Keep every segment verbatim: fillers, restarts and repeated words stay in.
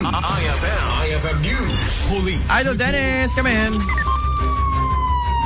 I F M, I F M News. Police. Idol Dennis, come in.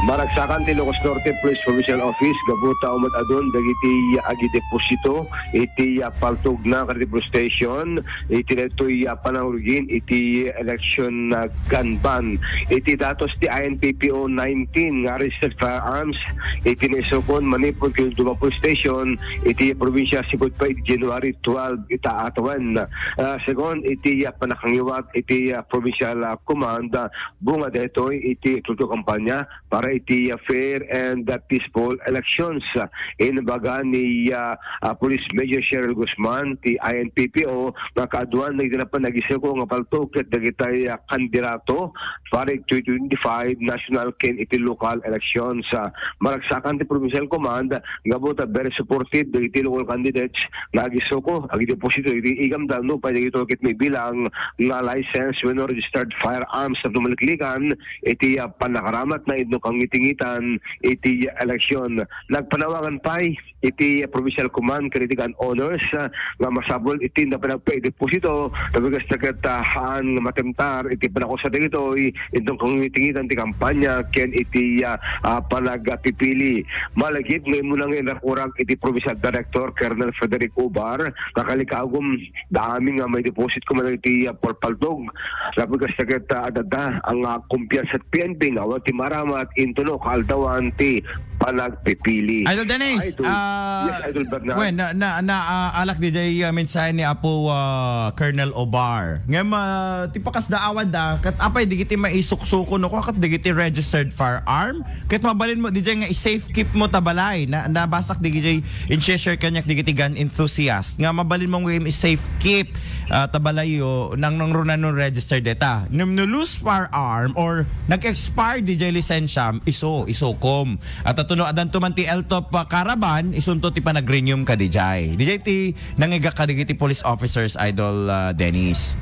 Maragsakan ti Ilocos Norte Police Provincial Office, gapu ta umat-adun dagiti agideposito iti, ah, paltogna kadagiti police station, iti daytoy, ah, panangrugin iti election, ah, gun ban. Iti datos ti I N P P O nineteen nga arrested firearms iti naisukon manipud ken duma police station iti probinsya sipud pay January twelve ita atawen. Ah, segun iti, ah, panakangiwat iti, ah, provincial, ah, command, ah, bunga daytoy iti agtultugaw a kampanya para iti, ah, fair and, ah, peaceful elections. Ah, inbaga ni, ah, ah, Police Major Cheryl Guzman ti I N P P O nga kaaduan dagiti napan nagisuko nga paltog ket dagiti, ah, kandidato para iti twenty twenty-five national ken iti local elections. Ah, maragsakan ti Provincial Command gapu ta very supportive dagiti local candidates nga agisuko, agideposito iti igamda nupay dagitoy ket maibilang nga license wenno registered firearms tapno maliklikan iti, ah, pannakaramatna inton kangitingitan iti eleksyon. Nagpanawangan pay iti Provincial Command ken iti gun owners, ah, nga masapul iti panagpaideposito, tapno kasta ket, ah, haan nga matemtar iti panagkausa dagitoy inton kangitingitan ti kampanya ken iti, ah, ah, panagpipili. Malagip nga immuna nga inrakurak iti Provincial Director Colonel Frederick Ubar nga kalikagum da amin nga maideposit koma iti, ah, palpaltog. Tapno kasta ket, ah, adda nga kumpiyansa ti P N P nga awan ti maaramat intono kaaldawan ti panagpipili. Idol Dennis, Idol. Ah, yes, Idol Bernard. Well, na, na, na, ah, alak diay, ah, mensahe ni Apo, ah, Colonel Obar. Ngem, ah, ti pakasdaawan da, ket apay digiti maisuksuko no, ket digiti registered firearm, ket mabalin mo diay nga i-safe keep mo ta balay. Na, nabasak digiti in-share kaniak digiti gun enthusiast nga mabalin mo nga i-safe keep, ah, ta balayyo nang, nang runa no registered deta. Ngem no loose firearm or nag-expire diay lisensiam, isu, isukom. Tapno addanto man ti L T O P, ah, caravan, isunto ti panag-renew ka diay. Diay ti nangigak kadagiti police officers, Idol, ah, Dennis.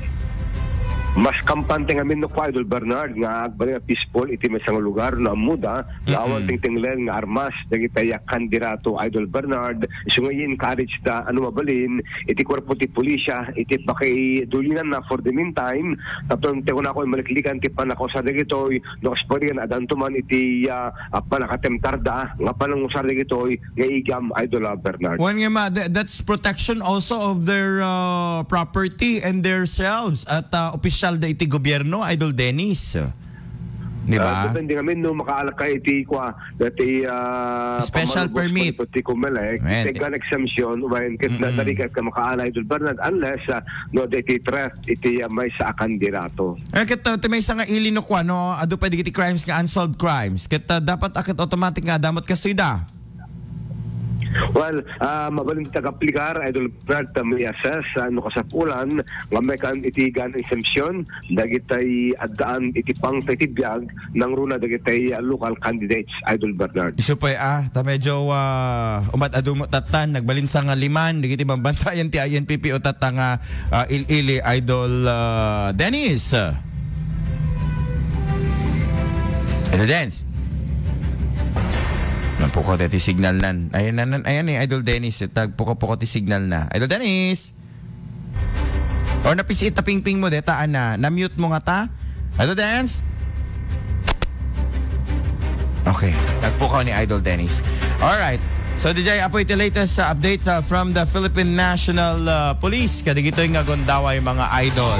Mas kampante ngamin no kua, Idol Bernard, nga agbalin a peaceful iti maysa nga lugar no ammoda nga awan tingtinglen nga armas dagiti kandidato, Idol Bernard. Isu nga i-encourage da no mabalin iti kuerpo ti pulisya iti pakaidulinanna for the meantime. Tapno ti kunakon maliklikan ti panagkausa dagitoy no kas pwede nga addanto man iti, ah, ah, panakatemtarda nga panangusar dagitoy nga igam, Idol, ah, Bernard. Wen nga ma, tha-, that's protection also of their, uh, property and their selves. At, uh, opisyal da iti gobyerno, Idol Dennis. Di ba? Ah, depende ngamin no makaalak ka iti kua, dati, ah, special permit. Iti Comelec, iti gun exemption, wen ket narigat ka makaala, Idol Bernard, unless, ah, no, dati threat, iti, ah, maysa a kandidato. Eh, ket, uh, ti maysa nga ili no kua, no, adu pay dagiti crimes nga unsolved crimes. Ket, uh, dapat a ket automatic nga adda met kastoy da. Well, ah, mabalin ti agaplikar, Idol Brad, ta may assess, ah, no kasapulan nga maikan iti gun exemption dagiti addaan iti pangta iti biag nangruna dagiti, ah, local candidates, Idol Bernard. Isu pay, ah, ta medyo, ah, umat-adu met tattan, nagbalin sa nga liman dagiti bambantayan ti I N P P O tattan nga, ah, il-ili, Idol, ah, Dennis. Idol Dennis. Nagpukaw ti signal nan. Ayan, nan, ayan ni Idol Dennis. Nagpukaw-pukaw ti signal na. Idol Dennis. Or napisiit ta pingping mo, deta, ana. Na-mute mo nga ta? Idol Dennis? Okay. Nagpukaw ni Idol Dennis. Alright. So, diay apo iti latest, uh, update, uh, from the Philippine National, uh, Police. Kadagitoy nga gundaway, mga idol.